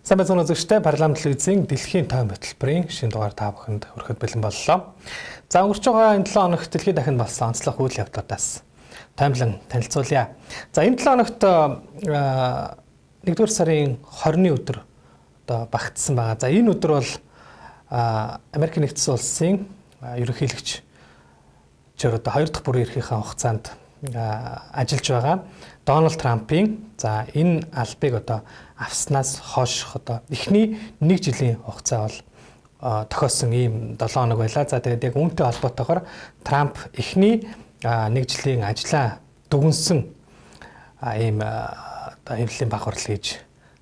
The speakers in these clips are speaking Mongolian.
Сайн байцгаана үзэгчдээ, парламент телевизийн дэлхийн тойм хөтөлбөрийн шинэ дугаар та бүхэнд хүрэхэд бэлэн боллоо. За, өнгөрч байгаа энэ 7 хоногт дэлхийд дахинд болсон онцлог үйл явдлуудаас таймлан танилцуулъя. За, энэ 7 хоногт 1-р сарын 20-ны өдөр одоо багтсан байгаа. За, энэ өдөр бол Америк нэгдсэн улсын ерөнхийлөгч чөр одоо 2 дахь бүрийн эрхийнхээ хугацаанд ажиллаж байгаа Дональд Трампын за энэ албыг одоо авснаас хойш одоо эхний нэг жилийн хугацаа бол тохиосон ийм 7 хоног байлаа. За, тэгээд яг үүнтэй холбоотойгоор Трамп эхний нэг жилийн ажлаа дүгнсэн ийм одоо хэвлэлийн баг хурал хийж,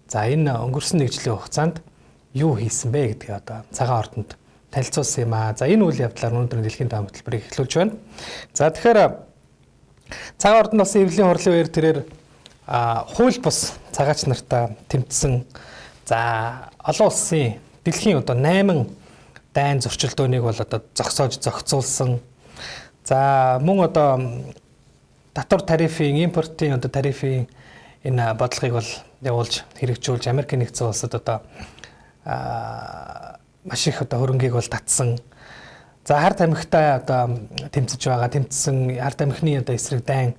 за энэ өнгөрсөн нэг жилийн хугацаанд юу хийсэн бэ гэдгийг одоо цагаан ордонд танилцуулсан юм аа. За, энэ үйл явдлаар өнөөдөр дэлхийн тоон хөтөлбөрийг эхлүүлж байна. За, тэгэхээр цагаан ордонд болсон хэвлэлийн хурлын үеэр тэрээр хууль бус цагаач нартаа тэмцсэн. За, олон улсын дэлхийн одоо 8 дайн зөрчилдөөнийг бол одоо зогсоож зохицуулсан. За, мөн одоо татвар тарифын, импортын одоо тарифын энэ бодлогыг бол явуулж хэрэгжүүлж Америк нэгдсэн улсад одоо маш их одоо хөрөнгийг бол татсан. За, хар тамхитай одоо тэмцэж байгаа, тэмцсэн, хар тамхины одоо эсрэг дайн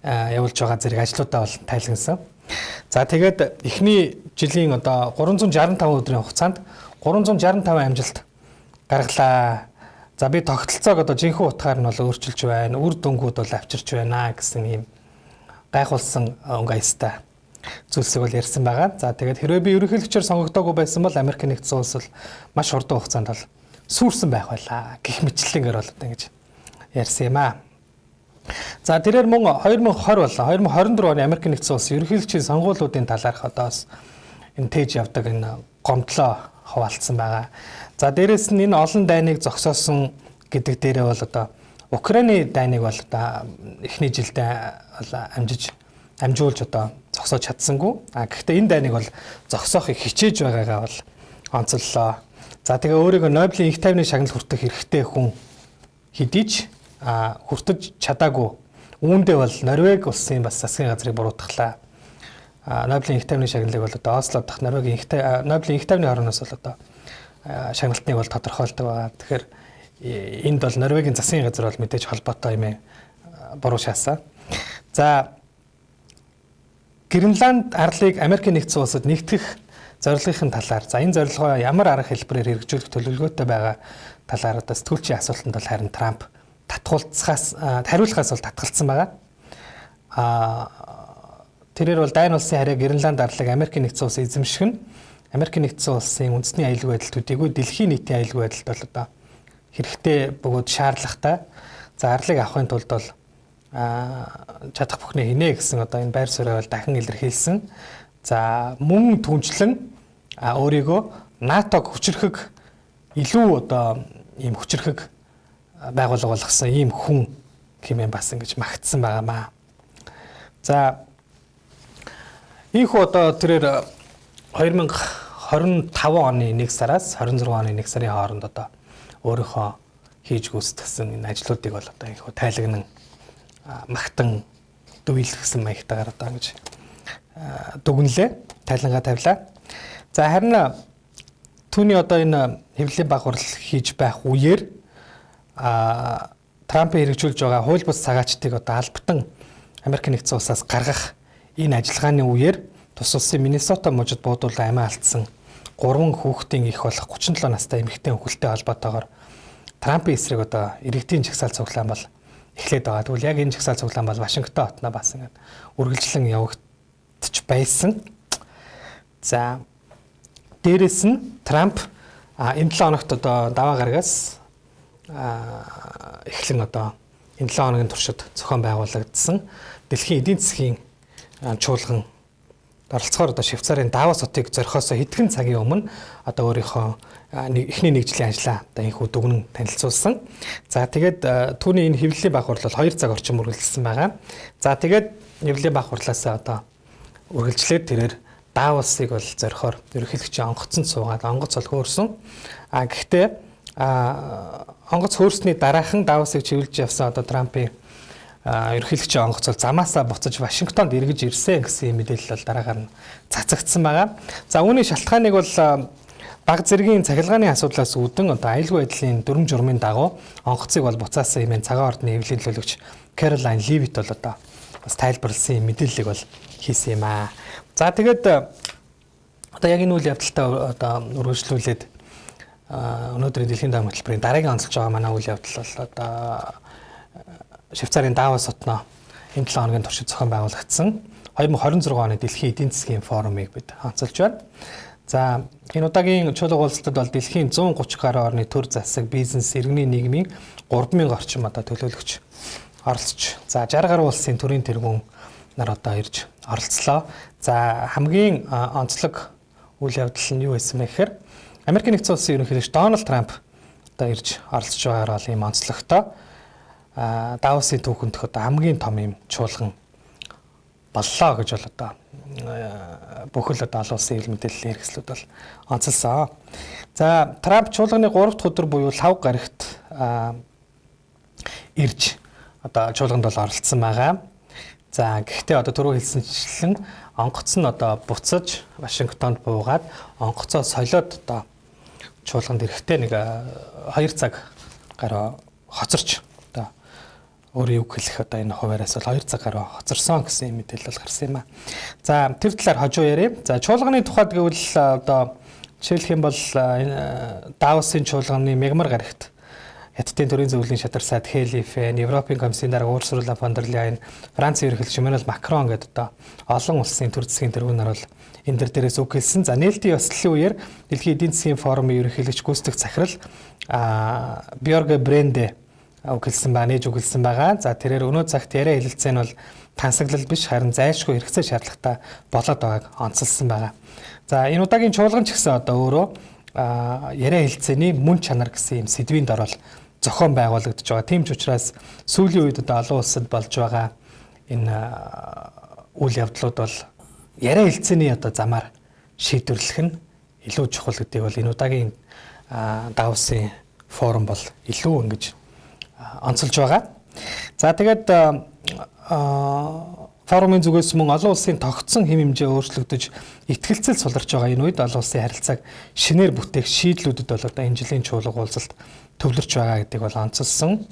явуулж байгаа зэрэг ажлуудаа бол тайлгнасан. За, тэгээд эхний жилийн одоо 365 өдрийн хугацаанд 365 амжилт гаргалаа. За, би тогтолцоог одоо жинхэнэ утгаар нь бол өөрчилж байна, үр дүнгууд бол авчирч байна гэсэн ийм гайхуулсан өнгө аястай зүйлсийг бол ярьсан байгаа. За, тэгээд хэрвээ би ерөнхийлөгчөөр сонгогдоогүй байсан бол Америк нэгдсэн улс бол маш хурдан хугацаанд бол сүрсэн байх байлаа гэх мэтчилэнгээр бол одоо ингэж ярьсан юм аа. За, тэрээр мөн 2020 болон 2024 оны Америк нэгдсэн улсын ерөнхийлөгчийн сонгуулиудын талаарх одоо бас энэ тээж явдаг энэ гомдлоо хуваалцсан байгаа. За, дээрэс нь энэ олон дайныг зогсоосон гэдэг дээрээ бол одоо Украины дайныг бол одоо эхний жилдээ бол амжиж амжуулж одоо зогсоож чадсангүй. А гэхдээ энэ дайныг бол зогсоохыг хичээж байгаагаа бол онцоллоо. За, тэгээ өөрийгөө Нобелийн их тайвны шагнал хүртэх эрхтэй хүн хэдий ч хүртэж чадаагүй. Үүндээ бол Норвег улсын бас засгийн газрыг буруутгалаа. Нобелийн их тайвны шагналыг бол одоо Осло дахь Норвегийн их Нобелийн их тайвны хорооноос бол одоо шагналтныг бол тодорхойлдог байгаа. Тэгэхээр энд бол Норвегийн засгийн газар бол мэдээж холбоотой юм буруу шаасан. За, Гренланд арлыг Америк нэгдсэн улсад нэгтгэх зорилгын талаар, за энэ зорилгоо ямар арга хэлбэрээр хэрэгжүүлэх төлөвлөгөөтэй байгаа талаар одоо сэтгүүлчийн асуултанд бол харин Трамп татгуулцахаас хариулахаас бол татгалцсан байгаа. Тэрээр бол дайн улсын харьяа Гренланд арлыг Америк нэгдсэн улсын эзэмших нь Америк нэгдсэн улсын үндэсний аюулгүй байдал төдийгүй дэлхийн нийтийн аюулгүй байдалд бол одоо хэрэгтэй бөгөөд шаардлагатай. За, арлыг авахын тулд бол чадах бүхнээ хийнэ гэсэн одоо энэ байр суурийг бол дахин илэрхийлсэн. За, мөн түнчлэн өөрийгөө НАТО-г хүчрхэг, илүү одоо ийм хүчрхэг байгууллага болгосон ийм хүн хэмээн бас ингэж магтсан байгаамаа. За, ийхүү одоо тэрээр 2025 оны 1 сараас 26 оны 1 сарын хооронд одоо өөрийнхөө хийж гүйцэтгсэн энэ ажлуудыг бол одоо ийхүү тайлагнан магтан дүйлгсэн маягтайгаар одоо ингэж дүгнэлээ, тайлангаа тавилаа. За, харин түүний одоо энэ хэвлэлийн баг хурал хийж байх үеэр Трампын хэрэгжүүлж байгаа хууль бус цагаачдыг одоо албатан Америк нэгдсэн улсаас гаргах энэ ажиллагааны үеэр тус улсын Миннесота мужид буудуулан амиа алдсан 3 хүүхдийн их болох 37 настай эмэгтэй хөлтэй холбоотойгоор Трампын эсрэг одоо иргэдийн жагсаал цуглаан бол эхлээд байгаа. Тэгвэл яг энэ жагсаал цуглаан бол Вашингтон хотноо бас ингээд үргэлжлэн явагдчих байсан. За, дээрэс нь Трамп энэ 7 хоногт одоо даваа гарагаас эхлэн одоо энэ 7 хоногийн туршид зохион байгуулагдсан дэлхийн эдийн засгийн чуулган оролцохоор одоо Швейцарын Давос хотыг зорихоосоо хэдхэн цагийн өмнө одоо өөрийнхөө эхний нэг жилийн ажлаа одоо энэхүү дүгнэн танилцуулсан. За, тэгээд түүний энэ хэвлэлийн баг хурлал 2 цаг орчим үргэлжилсэн байгаа. За, тэгээд хэвлэлийн баг хурлаасаа одоо үргэлжлээд тэрээр Давосыг бол зорихоор ерөнхийлөгчийн онгоцонд суугаад онгоц бол хөөрсөн. А гэхдээ онгоц хөөрсний дараахан Давосыг чиглэж явсан одоо Трампын Ерөнхийлөгчийн онгоц бол замаасаа буцаж Вашингтонд эргэж ирсэн гэсэн мэдээлэл бол дараагаар нь цацагдсан байгаа. За үүний шалтгааныг бол баг зэргийн цахилгааны асуудлаас үүдэн одоо аюулгүй байдлын дүрэм журмын дагуу онгоцыг бол буцаасан хэмээн цагаан ордны хэвлэлийн төлөөлөгч Caroline Leavitt бол одоо бас тайлбарласан мэдээллийг бол хийсэн юм аа. За тэгээд одоо яг энэ үйл явдалтай одоо үргэлжлүүлээд өнөөдрийн дэлхийн даам хөтөлбөрийн дараагийн онцолж байгаа манай үйл явдал бол одоо Швейцарын Давос хотноо энэ 7 хоногийн туршид зохион байгуулагдсан 2026 оны дэлхийн эдийн засгийн форумыг бид онцолж байна. За энэ удаагийн чуулга уулзалтад бол дэлхийн 130 гаруй орны төр засаг, бизнес, иргэний нийгмийн 3000 орчим одоо төлөөлөгч оролцож, за 60 гаруй улсын төрийн тэргүүн нар одоо ирж оролцлоо. За хамгийн онцлог үйл явдал нь юу байсан бэ гэхээр Америкийн нэгдсэн улсын ерөнхийлөгч Дональд Трамп одоо ирж оролцож байгаагаар бол ийм онцлогтой Давосын түүхэнд одоо хамгийн том юм чуулган боллоо гэж бол одоо бүхэл одоо олон улсын хэвлэл мэдээллийн хэрэгслүүд бол онцолсон. За Трамп чуулганы 3 дахь өдөр буюу лав гарагт ирж одоо чуулганд бол оролцсон байгаа. За гэхдээ одоо түрүү хэлсэнчлэн онгоц нь одоо буцаж Вашингтонд буугаад онгоцоо солиод одоо чуулганд ирэхдээ нэг 2 цаг гаруй хоцорч одоо өөрийн үг хэлэх одоо энэ хуваараас бол 2 цаг гаруй хоцорсон гэсэн мэдээлэл бол гарсан юм а. За тэр талаар хожуу яриа. За чуулганы тухайд гэвэл одоо жишээлх юм бол Давосын чуулганы мягмар гарагт Хятадын төрийн зөвлөлийн шатар сайд Хели Фэн, Европын комиссийн дарга Урсула фон дер Ляйен, Францын ерөнхийлөгч Эммануэль Макрон гэдэг одоо олон улсын төр засгийн тэргүүн нар бол энэ дээрээс үг хэлсэн. За нээлтийн ёслолын үеэр дэлхийн эдийн засгийн форумын ерөнхийлөгч гүйцэтгэх захирал Бьорге Бренде үг хэлсэн ба нээж үг хэлсэн байгаа. За тэрээр өнөө цагт яриа хэлэлцээ нь бол тансаглал биш харин зайлшгүй хэрэгцээ шаардлагатай болоод байгааг онцолсон байгаа. За энэ удаагийн чуулган ч гэсэн одоо өөрөө яриа хэлэлцээний мөн чанар гэсэн юм сэдвийн дор бол зохион байгуулагдаж байгаа. Тийм ч учраас сүүлийн үед одоо олон улсад болж байгаа энэ үйл явдлууд бол яриа хэлцээний одоо замаар шийдвэрлэх нь илүү чухал гэдгийг бол энэ удаагийн Давосын форум бол илүү ингэж онцолж байгаа. За тэгээд форумын зүгээс мөн олон улсын тогтсон хэм хэмжээ өөрчлөгдөж итгэлцэл суларч байгаа энэ үед олон улсын харилцааг шинээр бүтээх шийдлүүдэд бол одоо энэ жилийн чуулга уулзалт төвлөрч байгаа гэдгийг бол онцолсон.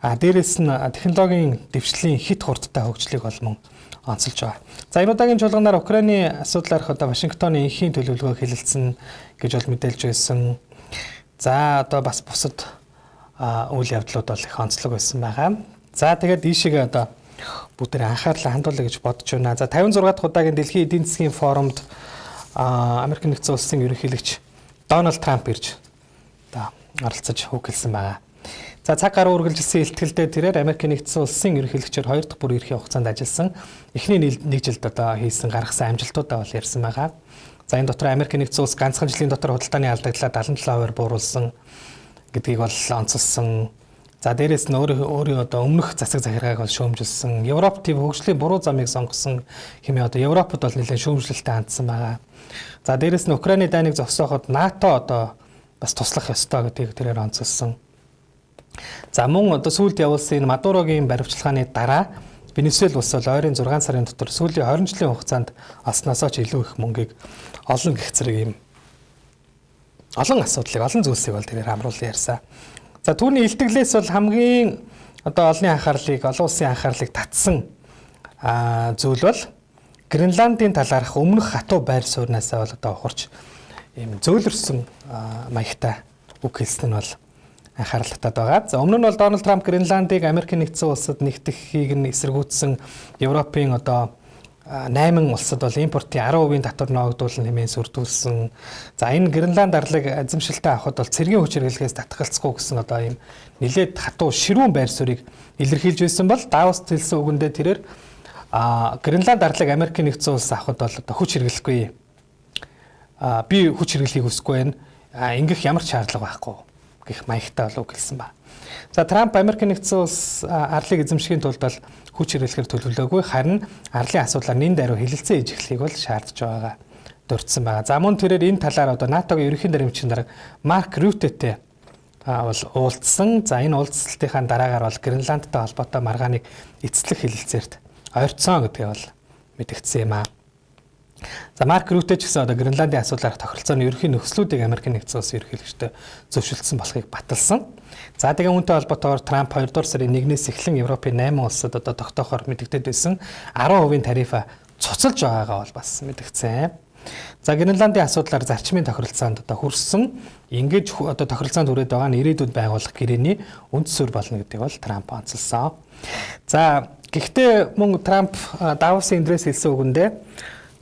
А дээрэс нь технологийн дэвшлийн хит хурдтай хөгжлийг бол мөн онцолж байгаа. За энэ удаагийн чуулганаар Украины асуудлаарх одоо Вашингтоны энхийн төлөвлөгөөг хэлэлцсэн гэж бол мэдээлж байсан. За одоо бас бусад үйл явдлууд бол их онцлог байсан байгаа. За тэгээд ийшээгээ одоо бүгдээр анхаарлаа хандуулъя гэж бодож байна. За 56 дахь удаагийн дэлхийн эдийн засгийн форумд Америк нэгдсэн улсын ерөнхийлөгч Дональд Трамп ирж одоо оролцож үг хэлсэн байгаа. За цаг гаруй үргэлжилсэн илтгэлдээ тэрээр Америк нэгдсэн улсын ерөнхийлөгчөөр 2 дахь бүр эрхийн хугацаанд ажилласан. Эхний нэг жилд одоо хийсэн гаргасан амжилтуудаа бол ярьсан байгаа. За энэ дотор Америк нэгдсэн улс ганцхан жилийн дотор худалдааны алдагдлаа 77% бууруулсан гэдгийг бол онцолсон. За дээрэс нь өөрийн одоо өмнөх засаг захиргааг бол шүүмжилсэн. Европ төв хөгжлийн буруу замыг сонгосон хэмээн одоо Европод бол нэлээд шүүмжлэлтэй хандсан байгаа. За дээрэс нь Украины дайныг зогсооход НАТО одоо бас туслах ёстой гэдгийг тэрээр онцолсон. За мөн одоо сүүлд явуулсан энэ Мадурогийн баривчилгааны дараа Венесуэл улс бол ойрын 6 сарын дотор сүүлийн 20 жилийн хугацаанд олсноосоо ч илүү их мөнгийг олон гэх зэрэг юм олон асуудлыг олон зүйлсийг бол тэрээр хамруулан ярьсан. За түүний илтгэлээс бол хамгийн одоо олонний анхаарлыг олон улсын анхаарлыг татсан зүйл бол Гренландын талаарх өмнөх хатуу байр сууриасаа бол одоо ухарч ийм зөөлрсөн маягтай үг хэлсэн нь бол анхаарал татаад байгаа. За өмнө нь бол Дональд Трамп Гренландыг Америк нэгдсэн улсад нэгтгэхийг нь эсэргүүцсэн Европын одоо 8 улсад бол импортын 10% татвар ноогдуулна хэмээн сүрдүүлсэн. За энэ Гренланд арлыг эзэмшилтэй авахд бол цэргийн хүч хэрэглэхээс татгалцахгүй гэсэн одоо ийм нэлээд хатуу ширүүн байр суурийг илэрхийлж байсан бол Давост хэлсэн үгэндээ тэрээр Гренланд арлыг Америк нэгдсэн улс авахд бол одоо хүч хэрэглэхгүй. Би хүч хэрэглэхийг хүсэхгүй байна. Ингэх ямар ч шаардлага байхгүй гэх маягтай бол үг хэлсэн ба. За Трамп Америк нэгдсэн улс арлыг эзэмшихийн тулд бол хүч хэрэглэхээр төлөвлөөгүй харин арлын асуудлаар нэн даруй хэлэлцээ хийж эхлэхийг бол шаардж байгаагаа дурдсан байгаа. За мөн тэрээр энэ талаар одоо НАТОгийн ерөнхий дарамтчин дарга Марк Рютетэй бол уулзсан. За энэ уулзалтынхаа дараагаар бол Гренландтай холбоотой маргааныг эцэслэх хэлэлцээрт ойрцсон гэдгээ бол мэдэгдсэн юм аа. За Марк Рютте ч гэсэн одоо Гренландын асуудлаарх тохиролцооны ерөнхий нөхцлүүдийг Америкийн нэгдсэн улсын ерөнхийлөгчтэй зөвшөлдсөн болохыг баталсан. За тэгээ үүнтэй холбоотойгоор Трамп 2 дугаар сарын 1-ээс эхлэн Европын 8 улсад одоо тогтоохоор мэдэгдээд байсан 10% тарифа цуцалж байгаагаа бол бас мэдэгдсэн. За Гренландын асуудлаар зарчмын тохиролцоонд одоо хүрсэн. Ингэж одоо тохиролцоонд хүрээд байгаа нь ирээдүйд байгуулах гэрээний үнд суурь болно гэдгийг бол Трамп онцолсон. За гэхдээ мөн Трамп Давосын эндрээс хэлсэн үгэндээ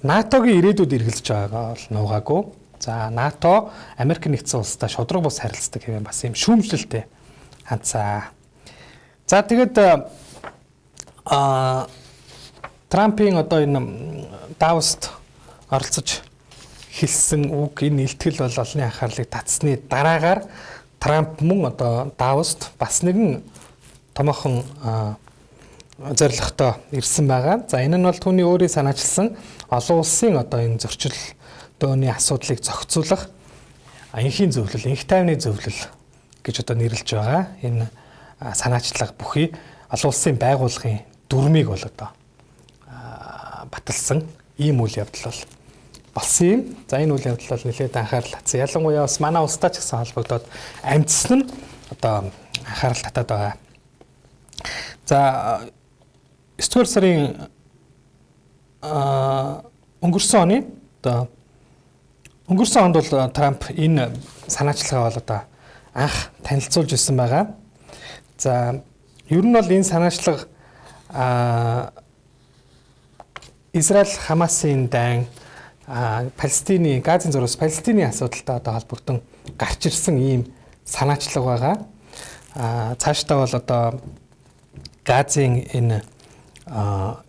НАТО-гийн ирээдүйд эргэлзэж байгаагаа бол нуугаагүй. За НАТО Америк нэгдсэн улстай шудраг бус харилцдаг хэвэн бас юм шүүмжлэлтэй хандсан. За тэгэд Трампын одоо энэ Давост оролцож хэлсэн үг, энэ илтгэл бол олонний анхаарлыг татсны дараагаар Трамп мөн одоо Давост бас нэгэн томоохон зорилготой ирсэн байгаа. За энэ нь бол түүний өөрийн санаачилсан олон улсын одоо энэ зөрчилдөөний асуудлыг зохицуулах энхийн зөвлөл, энх тайвны зөвлөл гэж одоо нэрлэж байгаа. Энэ санаачлага бүхий олон улсын байгууллагын дүрмийг бол одоо баталсан ийм үйл явдал бол болсон юм. За энэ үйл явдал бол нэлээд анхаарал татсан. Ялангуяа бас манай улстай ч гэсэн холбогдоод амжсан нь одоо анхаарал татаад байгаа. За 9 дугаар сарын өнгөрсөн оны одоо өнгөрсөн онд бол Трамп энэ санаачлагаа бол одоо анх танилцуулж ирсэн байгаа. За ер нь бол энэ санаачлага Израиль Хамасын дайн, Палестины Газын зураас Палестины асуудалтай одоо холбогдсон гарч ирсэн ийм санаачлага байгаа. Цаашдаа бол одоо Газын энэ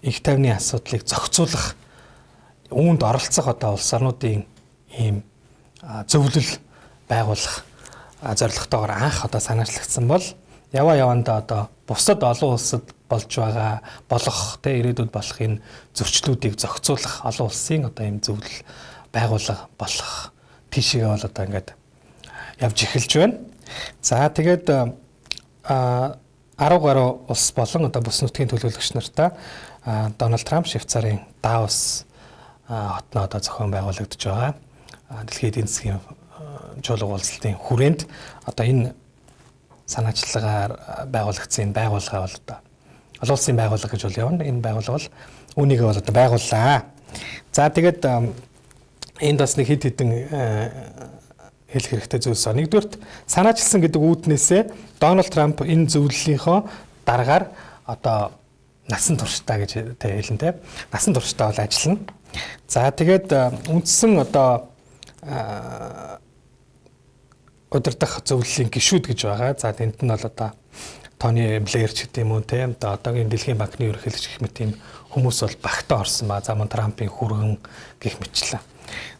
их тайвны асуудлыг зохицуулах, үүнд оролцох одоо улс орнуудын ийм зөвлөл байгуулах зорилготойгоор анх одоо санаачлагдсан бол яваа явандаа одоо бусад олон улсад болж байгаа болох тэ ирээдүйд болох энэ зөрчлүүдийг зохицуулах олон улсын одоо ийм зөвлөл байгууллага болох тийшээ бол одоо ингээд явж эхэлж байна. За тэгээд 10 гаруй улс болон одоо бүс нутгийн төлөөлөгч нартай Дональд Трамп Швейцарын Давос хотноо одоо зохион байгуулагдаж байгаа. Дэлхийн эдийн засгийн чуулга уулзалтын хүрээнд одоо энэ санаачлагаар байгуулагдсан энэ байгууллага бол одоо олон улсын байгууллага гэж бол явна. Энэ байгууллага бол үүнийгээ бол одоо байгууллаа. За тэгээд энд бас нэг хэд хэдэн хэлэх хэрэгтэй зүйлс. Нэгдүгээрт санаачилсан гэдэг үүднээсээ Дональд Трамп энэ зөвлөлийнхөө дараагаар одоо насан туршдаа гэж тэ хэлнэ те. Насан туршдаа бол ажиллана. За тэгээд үндсэн одоо удирдах зөвлөлийн гишүүд гэж байгаа. За тэнд нь бол одоо Тони Блэр ч гэдэг юм уу те. Одоо одоогийн Дэлхийн банкны ерөнхийлөгч гэх мэт ийм хүмүүс бол багтаа орсон ба. За мөн Трампын хүргэн гэх мэтчлээ.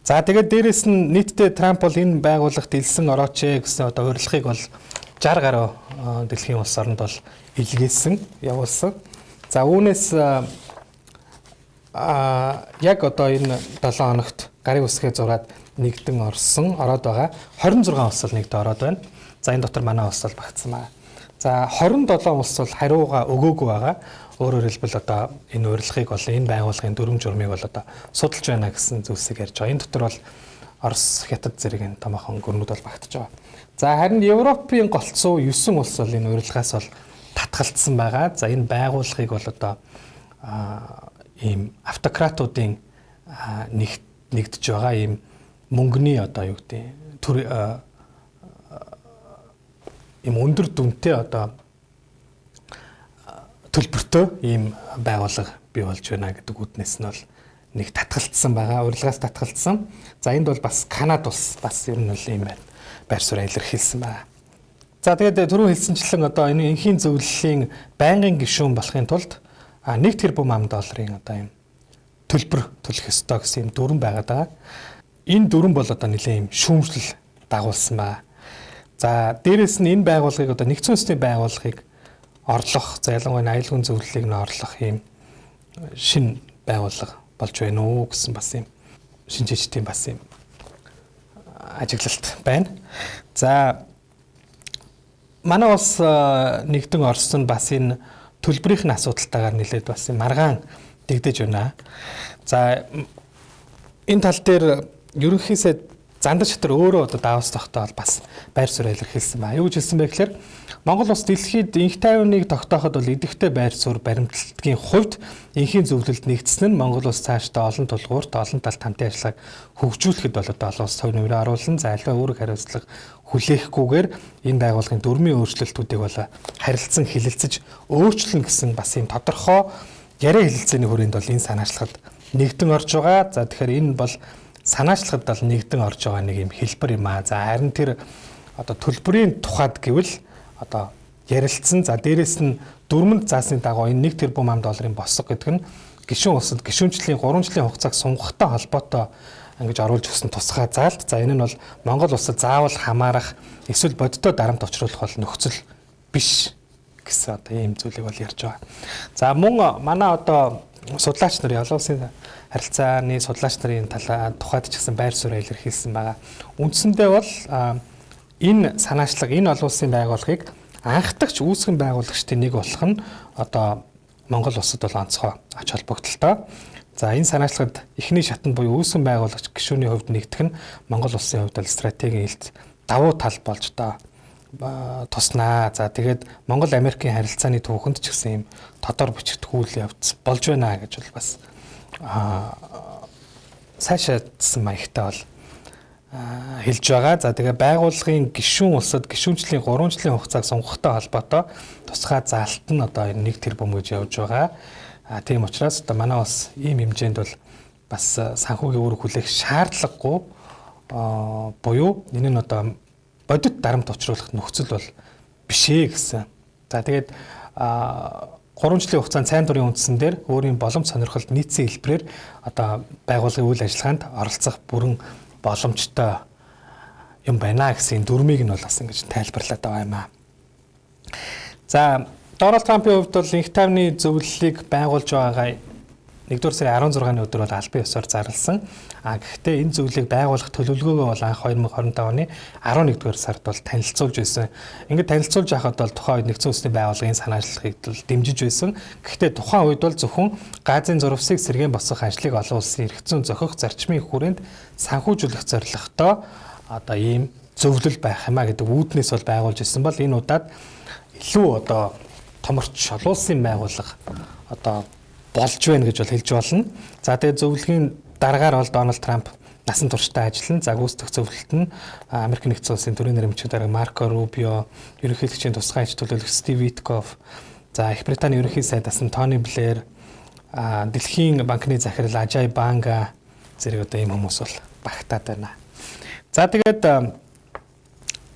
За тэгээд дээрэс нь нийтдээ Трамп бол энэ байгууллагт илсэн орооч гэсэн одоо урилгыг бол 60 гаруй дэлхийн улс оронд бол илгээсэн, явуулсан. За үүнээс яг одоо энэ 7 хоногт гарын үсгээ зураад нэгдэн орсон, ороод байгаа. 26 улс бол нэгдэн ороод байна. За энэ дотор манай улс бол багтсан байна. За 27 улс бол хариугаа өгөөгүй байгаа. Өөрөөр хэлбэл одоо энэ урилгыг бол энэ байгууллагын дүрм журмыг бол одоо судалж байна гэсэн зүйлсийг ярьж байгаа. Энэ дотор бол Орос, Хятад зэрэг энэ томоохон гүрнүүд бол багтж байгаа. За харин Европын голцоо 9 улс бол энэ урилгаас бол татгалцсан байгаа. За энэ байгууллагыг бол одоо ийм автократуудын нэгдэж байгаа ийм мөнгөний одоо юу гэдэг төр ийм өндөр дүнтэй одоо төлбөртэй ийм байгууллага бий болж байна гэдэг үүднээс нь бол нэг татгалцсан байгаа, урилгаас татгалцсан. За энд бол бас Канада улс бас ер нь бол ийм байна. Байр суурь илэрхийлсэн байна. За тэгээд түрүү хэлсэнчлэн одоо энэ энхийн зөвлөлийн байнгын гишүүн болохын тулд 1 тэрбум ам долларын одоо ийм төлбөр төлөх ёстой гэсэн ийм дүрэм байгаад байгаа. Энэ дүрэм бол одоо нэлээд ийм шүүмжлэл дагуулсан байна. За дээрэс нь энэ байгууллагыг одоо нэгдсэн үндэсний байгууллагыг орлох, за ялангуяа аюулгүй зөвлөлийг нь орлох ийм шинэ байгууллага болж байна уу гэсэн бас ийм шинжээчдийн бас ийм ажиглалт байна. За Манай улс нэгдэн орсон бас энэ төлбөрийн асуудалтайгаар нэлээд бас маргаан дэгдэж байна. За энэ тал дээр ерөнхий сайд Зандар шатар өөрөө одоо Давос тогтоол бас байр суурь илэрхийлсэн ба. Юу гэж хэлсэн бэ гэхээр Монгол улс дэлхийд инх тайвныг тогтооход бол идэвхтэй байр суурь баримтлагын хувьд инхийн зөвлөлд нэгдсэн нь Монгол улс цаашдаа олон тулгуурт олон талт хамтын ажиллагааг хөгжүүлэхэд бол одоо олон улс хувь нэмрээ оруулан за аливаа үүрэг хариуцлага хүлээхгүйгээр энэ байгууллагын дүрмийн өөрчлөлтүүдийг бол харилцан хилэлцэж өөрчлөн гэсэн бас юм тодорхой яриа хэлэлцээний хүрээнд бол энэ санаачлагад нэгдэн орж байгаа. За тэгэхээр энэ бол санаачлагад бол нэгдэн орж байгаа нэг юм хэлбэр юм аа. За харин тэр одоо төлбөрийн тухайд гэвэл одоо ярилцсан. За дээрэс нь дүрмэнд заасны дагуу энэ 1 тэрбум ам долларын босго гэдэг нь гишүүн улсад гишүүнчлийн 3 жилийн хугацааг сунгахтай холбоотой ингэж оруулж өгсөн тусгай заалт. За энэ нь бол Монгол улсад заавал хамаарах эсвэл бодиттой дарамт учруулах бол нөхцөл биш гэсэн одоо ийм зүйлийг бол ярьж байгаа. За мөн манай одоо судлаач нар олон улсын харилцааны судлаач нарын талаа тухайд ч гэсэн байр суурь илэрхийлсэн байгаа. Үндсэндээ бол энэ санаачлага энэ олон улсын байгууллагыг анхдагч үүсгэн байгуулагчдын нэг болох нь одоо Монгол улсад бол онцгой ач холбогдолтой. За энэ санаачлагад эхний шатанд буюу үүсгэн байгуулагч гишүүний хувьд нэгдэх нь Монгол улсын хувьд бол стратегийн илт давуу тал болж одоо туснаа. За тэгээд Монгол Америкийн харилцааны түүхэнд ч гэсэн юм тодор бичигдэх үйл явц болж байна гэж бол бас сайшаадсан маягтай бол хэлж байгаа. За тэгээ байгууллагын гишүүн улсад гишүүнчлийн 3 жилийн хугацааг сунгахтай холбоотой тусгай заалт нь одоо энэ 1 тэрбум гэж явж байгаа. Тийм учраас одоо манай улс ийм хэмжээнд бол бас санхүүгийн үүрэг хүлээх шаардлагагүй буюу энэ нь одоо бодит дарамт учруулах нөхцөл бол биш ээ гэсэн. За тэгээд 3 жилийн хугацаанд сайн дурын үндсэн дээр өөрийн боломж сонирхолд нийцсэн хэлбэрээр одоо байгууллагын үйл ажиллагаанд оролцох бүрэн боломжтой юм байна гэсэн дүрмийг нь бол бас ингэж тайлбарлаад байгаа юм аа. За Дональд Трампын хувьд бол инх тайвны зөвлөлийг байгуулж байгаагаа 1-р сарын 16-ны өдөр бол албан ёсоор зарласан. А гэхдээ энэ зөвлөлийг байгуулах төлөвлөгөөгөө бол анх 2025 оны 11-р сард бол танилцуулж байсан. Ингээд танилцуулж байхад бол тухайн үед нэгдсэн үндэсний байгууллагын санаачлагыг бол дэмжиж байсан. Гэхдээ тухайн үед бол зөвхөн газын зурвасыг сэргээн босгох ажлыг олон улсын эрх зүйн зохих зарчмын хүрээнд санхүүжүүлэх зорилготой одоо ийм зөвлөл байх юм а гэдэг үүднээс бол байгуулж ирсэн бол энэ удаад илүү одоо томорч олон улсын байгууллага одоо болж байна гэж бол хэлж болно. За тэгээд зөвлөгийн дараагаар бол Дональд Трамп насан туршдаа ажиллана. За гүйцэтгэх зөвлөлт нь Америк нэгдсэн улсын төрийн нэрмжийн дарга Марко Рубио, ерөнхийлөгчийн тусгай аж төлөөлөгч Стив Виткоф, за Их Британий ерөнхий сайд асан Тони Блэр, Дэлхийн банкны захирал Ажай Банга зэрэг одоо ийм хүмүүс бол багтаад байна. За тэгээд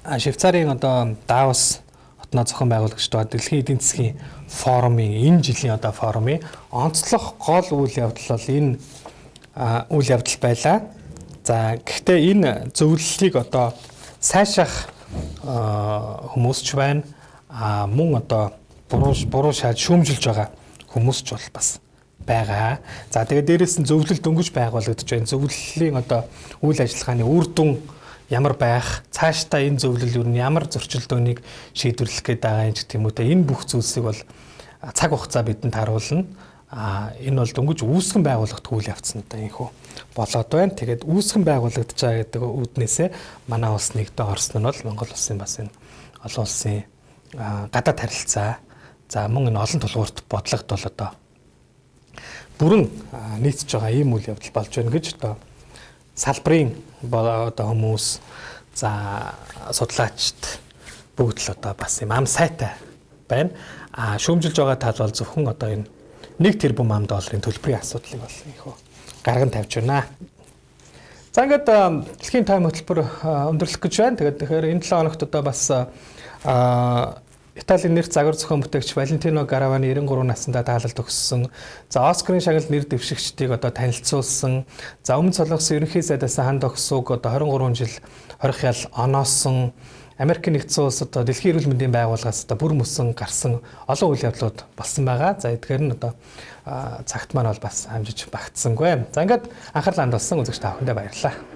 Швейцарын одоо Давос хотноо зохион байгуулагчид ба дэлхийн эдийн засгийн форумын энэ жилийн одоо форумын онцлог гол үйл явдал бол энэ үйл явдал байлаа. За гэхдээ энэ зөвлөлийг одоо сайшаах хүмүүс ч байна. Мөн одоо буруу шаад шүүмжилж байгаа хүмүүс ч бол бас байгаа. За тэгээд дээрэс нь зөвлөл дөнгөж байгуулагдаж байна. Зөвлөлийн одоо үйл ажиллагааны үр дүн ямар байх, цаашдаа энэ зөвлөл юу нь ямар зөрчилдөөнийг шийдвэрлэх гээд байгаа юм ч гэх юм уу те. Энэ бүх зүйлсийг бол цаг хугацаа бидэнд харуулна. Энэ бол дөнгөж үүсгэн байгуулагдах үйл явц нь одоо инхүү болоод байна. Тэгээд үүсгэн байгуулагдаж байгаа гэдэг үүднээсээ манай улс нэгдэн орсон нь бол Монгол улсын бас энэ олон улсын гадаад харилцаа, за мөн энэ олон тулгуурт бодлогод бол одоо бүрэн нийцж байгаа ийм үйл явдал болж байна гэж одоо салбарын одоо хүмүүс, за судлаачд бүгд л одоо бас юм ам сайтай байна. Шүүмжилж байгаа тал бол зөвхөн одоо энэ 1 тэрбум ам долларын төлбөрийн асуудлыг бол их гарган тавьж байна. За ингээд дэлхийн тайм хөтөлбөр өндөрлөх гэж байна. Тэгээд тэгэхээр энэ 7 хоногт одоо бас Италийн нэр загвар зохион бүтээгч Валентино Гаравани 93 наснда таалалд өгсөн. За Оскарын шагналд нэр дэвшигчдийг одоо танилцуулсан. За өмнө Солонгосын ерөнхий сайдаас Хан Доксуг одоо 23 жил хорих ял оноосон. Америкийн нэгдсэн улс одоо дэлхийн эрүүл мэндийн байгууллагаас одоо бүр мөсөн гарсан олон үйл явдлууд болсон байгаа. За эдгээр нь одоо цагт маань бол бас амжиж багтсангүй. За ингээд анхаарлаа хандуулсан үзэгч та бүхэндээ баярлалаа.